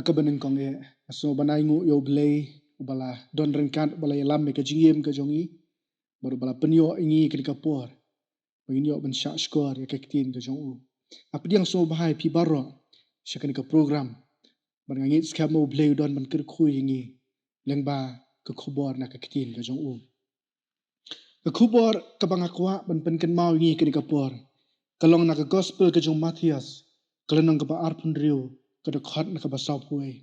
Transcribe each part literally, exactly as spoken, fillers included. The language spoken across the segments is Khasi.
Kaba nyngkong eh, nga sngew ban ai nguh ïa U Blei, uba la don ryngkat, uba la ïalam ïa ka jingim ka jong ngi, bad uba la pynïoh ïa ngi kane ka por ba ngin ïoh ban shah shkor ïa ka ktien ka jong u. Nga pdiang sngewbha ïa phi baroh sha kane ka program, bad nga ngeit skhem ba U Blei u don ban kyrkhu ïa ngi lyngba ka khubor na ka ktien ka jong u. Ka khubor kaba nga kwah ban pynkynmaw ïa ngi kane ka por ka long na ka Gospel ka jong u Mathaios, ka lynnong kaba arphew hynriew, ka dkhot na kaba sawphew wei.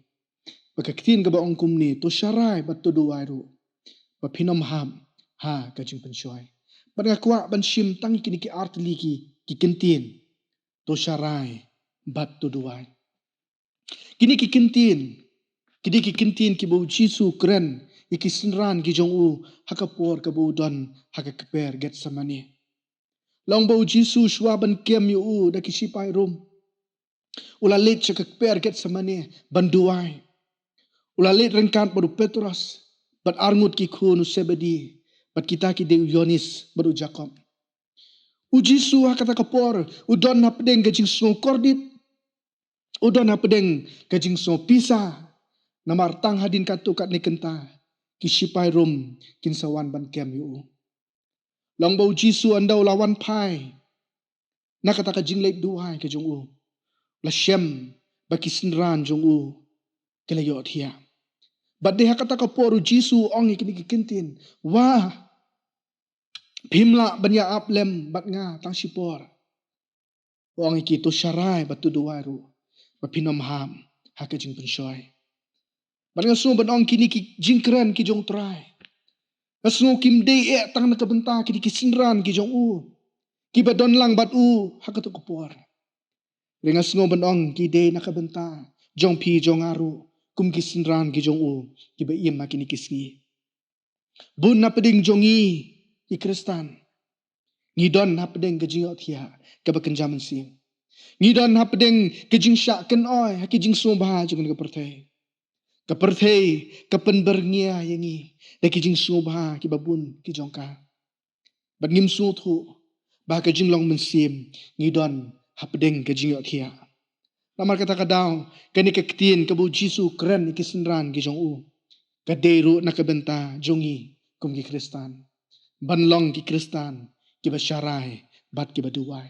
Ba ka ktien kaba ong kumne: To sharai bad to duwai ruh, ba phin ym hap ha ka jingpynshoi. Bad nga kwah ban shim tang kine ki artylli ki, ki kyntien: To sharai bad to duwai. Kine ki kyntien, kine ki kyntien kiba U Jisu u kren ïa ki synran ki jong u ha ka por kaba u don ha ka kper Gethsemane. La ong ba U Jisu, shuwa ban kem ïa u da ki shipai Rom, u la leit sha ka kper Gethsemane ban duwai. U la leit ryngkat bad u Petros bad arngut ki khun u Sebedi, bad kita ki dei u Ïoannis bad u Jakob. U Jisu ha kata ka por u don hapdeng ka jingsngew kordit, u don hapdeng ka jingsngew pisa, namar tang hadien katto katne kynta ki shipai Rom kin sa wan ban kem ïa u. La ong ba U Jisu, ynda u la wan phai na kata ka jingleit duwai ka jong u, u la shem ba ki synran jong u ki la ïohthiah. Bad dei ha kata ka por U Jisu u ong ïa kine ki kyntien: Wah, phim lah ban ïa ap lem bad nga tang shipor. U ong ïa ki: To sharai bad to duwai ruh, ba phin ym hap ha ka jingpynshoi. Bad nga sngew ban ong, kine ki jingkren ki jong U Trai, nga sngew kim dei eh tang na ka bynta kine ki synran ki jong u kiba don lang bad u ha kata ka por. Hynrei nga sngew ban ong, ki dei na ka bynta jong phi jong nga ruh, kum ki synran ki jong u kiba im ha kine ki sngi. Bun hapdeng jong ngi ki Khristan, ngi don hapdeng ka jingïohthiah kaba kynja mynsiem. Ngi don hapdeng ka jingshah kynoi ha ki jingsngewbha jong ka pyrthei. Ka pyrthei ka pynbyrngia ïa ngi da ki jingsngewbha kiba bun ki jong ka. Bad ngim sngewthuh ba ha ka jinglong mynsiem ngi don hapdeng ka jingïohthiah. Namar kata ka daw, kane ka ktien kaba U Jisu u kren ïa ki synran ki jong u, ka dei ruh na ka bynta jong ngi kum ki Khristan, ban long ki Khristan kiba sharai bad kiba duwai.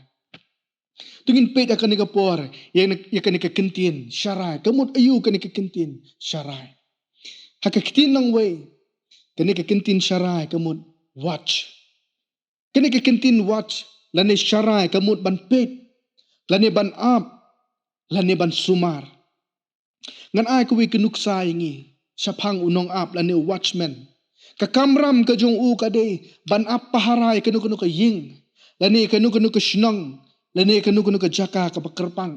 To ngin peit ha kane ka por ïa, ïa kane ka kyntien sharai. Ka mut aïu kane ka kyntien sharai? Ha ka ktien nongwei, kane ka kyntien sharai ka mut watch. Kane ka kyntien watch lane sharai ka mut ban peit, lane ban ap, lane ban sumar. Ngan ai kawei ka nuksa ïa ngi shaphang u nongap lane u watchman. Ka kamram ka jong u ka dei ban ap pahara ïa kano kano ka ïing, lane ïa kano kano ka shnong, lane ïa kano kano ka jaka kaba kyrpang,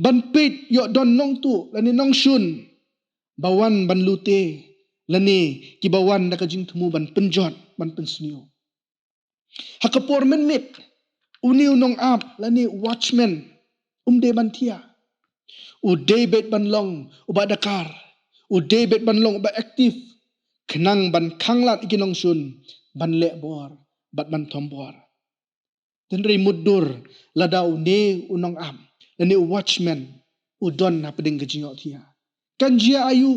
ban peit ïoh don nongtuh lane nongshun ba wan ban lute, lane kiba wan da ka jingthmu ban pynjot, ban pynsniew. Ha ka por mynmiet, une u nongap lane u watchman um dei ban thiah. U dei beit ban long uba dakar, u dei beit ban long uba active, khnang ban khanglad ïa ki nongshun ban leh bor bad ban thombor. Hynrei mutdur, lada une u nongap lane u watchman u don hapdeng ka jingïohthiah, kan jia aïu?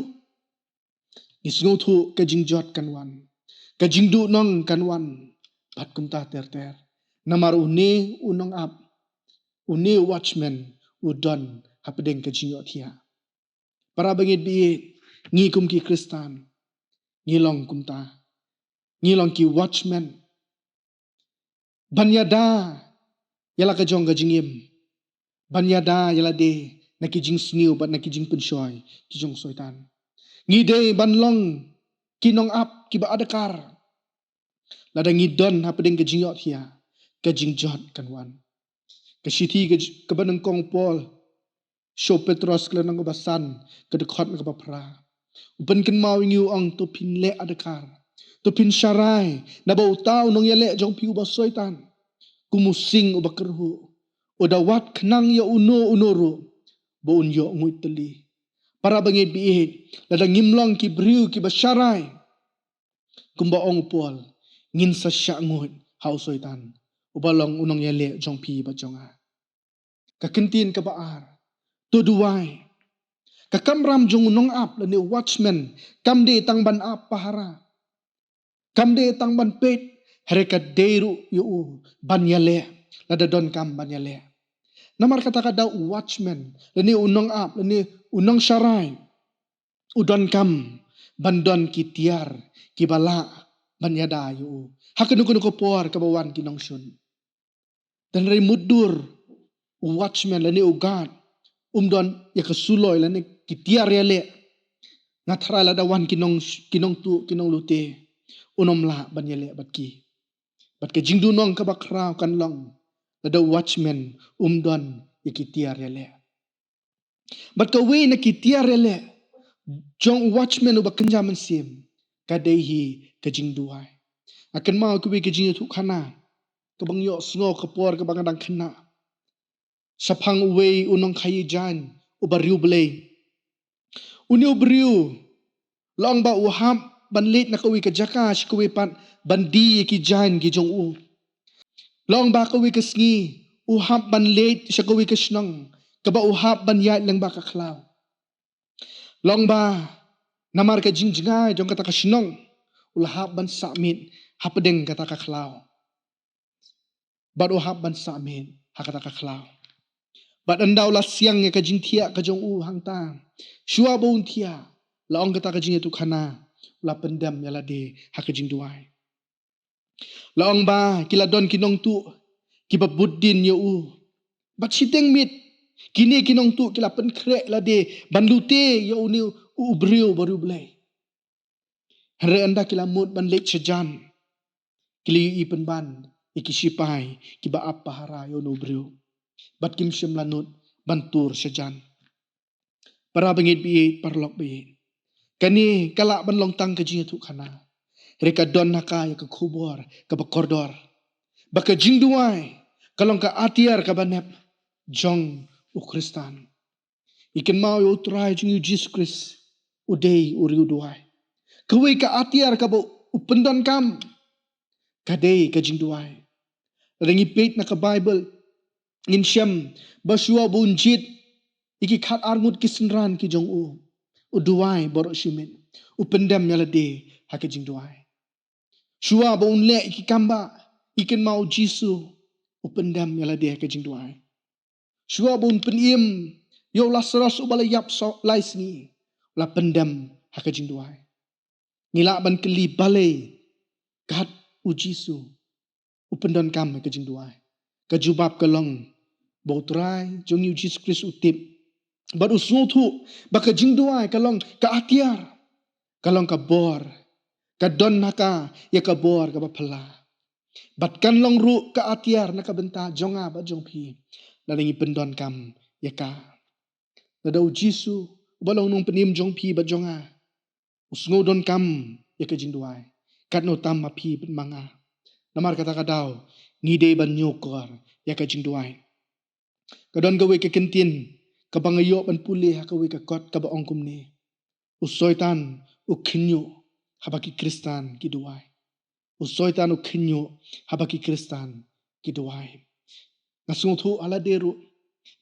Ngi sngewthuh ka jingjot kan wan, ka jingduhnong kan wan, bad kumta ter ter. Namar une u nongap, une u watchman u don hapdeng ka jingïohthiah. Para bangeit baieit, ngi kum ki Khristan ngi long kumta. Ngi long ki watchman ban ïada ïa la ka jong ka jingim, ban ïada ïa lade na ki jingsniew bad na ki jingpynshoi ki jong u Soitan. Ngi dei ban long ki nongap kiba adkar. Lada ngi don hapdeng ka jingïohthiah, ka jingjot kan wan. Ka shithi ka j-, kaba nyngkong u Paul sha u Petros, ka lynnong kaba san, ka dkhot na kaba phra, u pynkynmaw ïa ngi, u ong: To phin leh adkar, to phin sharai, naba uta u nongïaleh jong phi uba u Soitan, kum u sing uba kyrhuh, u da wad khnang ïa uno uno ruh ba un ïoh nguid tylli. Para bangeit baieit, lada ngim long ki briew kiba sharai, kumba ong u Paul, ngin sa shah nguid ha u Soitan, uba long u nongïaleh jong phi bad jong nga. Ka kyntien kaba ar, to duwai. Ka kamram jong u nongap lane u watchman kam dei tang ban ap pahara. Kam dei tang ban peit, hynrei ka dei ruh ïa u ban ïaleh lada donkam ban ïaleh. Namar kata ka daw u watchman lane u nongap lane u nongsharai u donkam ban don ki tiar kiba lah ban ïada ïa u ha kano kano ka por kaba wan ki nongshun. Hynrei mutdur u watchman lane u guard um don ïa ka suloi lane ki tiar ïaleh. Nga tharai lada wan ki nong, ki nongtuh, ki nonglute, un ym lah ban ïaleh bad ki. Bad ka jingduhnong kaba khraw kan long lada u watchman um don ïa ki tiar ïaleh. Bad kawei na ki tiar ïaleh jong u watchman uba kynja mynsiem ka dei hi ka jingduwai. Nga kynmaw kawei ka jingïathuhkhana kaba nga ïohsngew ka por kaba nga dang khynnah shaphang uwei u nongkhaïi jaiñ uba riewblei. Une u briew la ong ba u hap ban leit na kawei ka jaka sha kawei pat ban die ïa ki jaiñ ki jong u. La ong ba kawei ka sngi u hap ban leit sha kawei ka shnong kaba u hap ban ïaid lyngba ka khlaw. La ong ba namar ka jingjngai jong kata ka shnong u la hap ban sah miet hapdeng kata ka khlaw. Bad u hap ban sah miet ha kata ka khlaw. Bad ynda u la siang ïa ka jingthiah ka jong u hangta, shuwa ba un thiah, la ong kata ka jingïathuhkhana, u la pyndem ïa lade ha ka jingduwai. La ong ba ki la don ki nongtuh kiba bud dien ïa u. Bad shiteng miet kine ki nongtuh ki la pynkhreh lade ban lute ïa une u briew ba riewblei. Hynrei ynda ki la mut ban leit shajan, ki la ïohi pynban ïa ki shipai kiba ap pahara ïa une u briew. Bad kim shym la nud ban tur shajan. Para bangeit baieit, paralok baieit, kane ka lah ban long tang ka jingïathuhkhana, hynrei ka don ha ka ïa ka khubor kaba kordor ba ka jingduwai ka long ka atiar kaba nep jong u Khristan. Ngi kynmaw ïa u Trai jong ngi u Jisu Khrist u dei u riewduwai. Kawei ka atiar kaba u pyndonkam ka dei ka jingduwai. Lada ngi peit na ka Baibl ngin shem ba shuwa ba un jied ïa ki khatar ngut ki synran ki jong u, u duwai baroh shi miet, u pyndem ïa lade ha ka jingduwai. Shuwa ba un leh ïa ki kambah, ngi kynmaw u Jisu u pyndem ïa lade ha ka jingduwai. Shuwa ba un pynim ïa u Lasaros uba la ïap lai sngi, u la pyndem ha ka jingduwai. Ngi lah ban kylli balei kat u Jisu u pyndonkam ha ka jingduwai. Ka jubab ka long ba u Trai jong ngi u Jisu Khrist u tip bad u sngewthuh ba ka jingduwai ka long ka atiar, ka long ka bor, ka don ha ka ïa ka bor kaba phylla. Bad kan long ruh ka atiar na ka bynta jong nga bad jong phi lada ngi pyndonkam ïa ka. Lada u Jisu uba long nongpynim jong phi bad jong nga u sngewdonkam ïa ka jingduwai, katno tam ma phi bad ma nga. Namar kata ka daw ngi dei ban ñiewkor ïa ka jingduwai. Ka don kawei ka kyntien kaba nga ïoh ban pule ha kawei ka kot kaba ong kumne: U Soitan u khynñiuh haba ki Khristan ki duwai. U Soitan u khynñiuh haba ki Khristan ki duwai. Nga sngewthuh ha lade ruh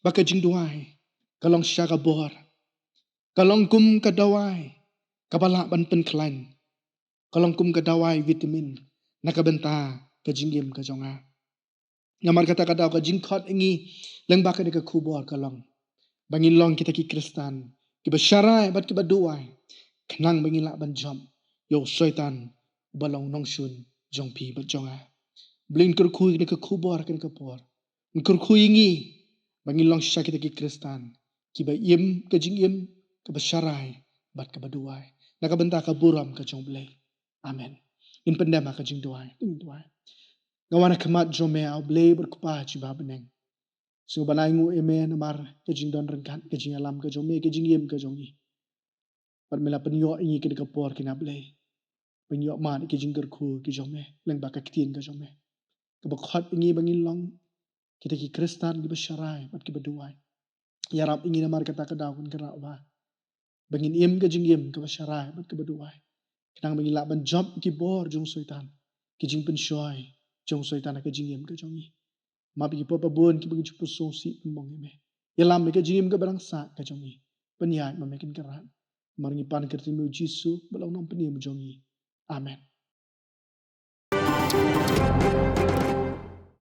ba ka jingduwai ka long shisha ka bor, ka long kum ka dawai kaba lah ban pynkhlaiñ, ka long kum ka dawai vitamin na ka bynta ka jingim ka jong nga. Namar kata ka daw ka jingkhot ïa ngi lyngba kane ka khubor ka long ba ngin long kita ki Khristan kiba sharai bad kiba duwai, khnang ba ngin lah ban jop ïa u Soitan uba long nongshun jong phi bad jong nga. Blei un kyrkhu ïa kane ka khubor ha kane ka por, un kyrkhu ïa ngi ba ngin long shisha kita ki Khristan kiba im ka jingim kaba sharai bad kaba duwai na ka bynta ka burom ka jong Blei. Amen. Ngin pyndem ha ka jingduwai. Ngin duwai. Nga wan ha khmat jong me, A Blei bad Kpa jong ngi ba ha bneng. Sngewbha ban ainguh ïa me namar ka jingdon ryngkat, ka jingïalam ka jong me, ka jingim ka jong ngi. Bad me la pynïoh ïa ngi kane ka por kane, A Blei, ban ïoh mad ïa ka jingkyrkhu ka jong me lyngba ka ktien ka jong me, kaba khot ïa ngi ba ngin long kita ki Khristan kiba sharai bad kiba duwai. Ïarap ïa ngi namar kata ka daw, ngan kyrpad ba ba ngin im ka jingim kaba sharai bad kaba duwai, khnang ba ngin lah ban jop ki bor jong u Soitan, ki jingpynshoi jong u Soitan ha ka jingim ka jong ngi. Map ïa ki por ba bun kiba ngi ju pynsngewsih pynbong ïa me. Ïalam ïa ka jingim kaba dang sah ka jong ngi. pynïaid ma me kin kyrhai. Namar ngi pan kyrteng me u Jisu, ba long nongpynim jong ngi. Amen.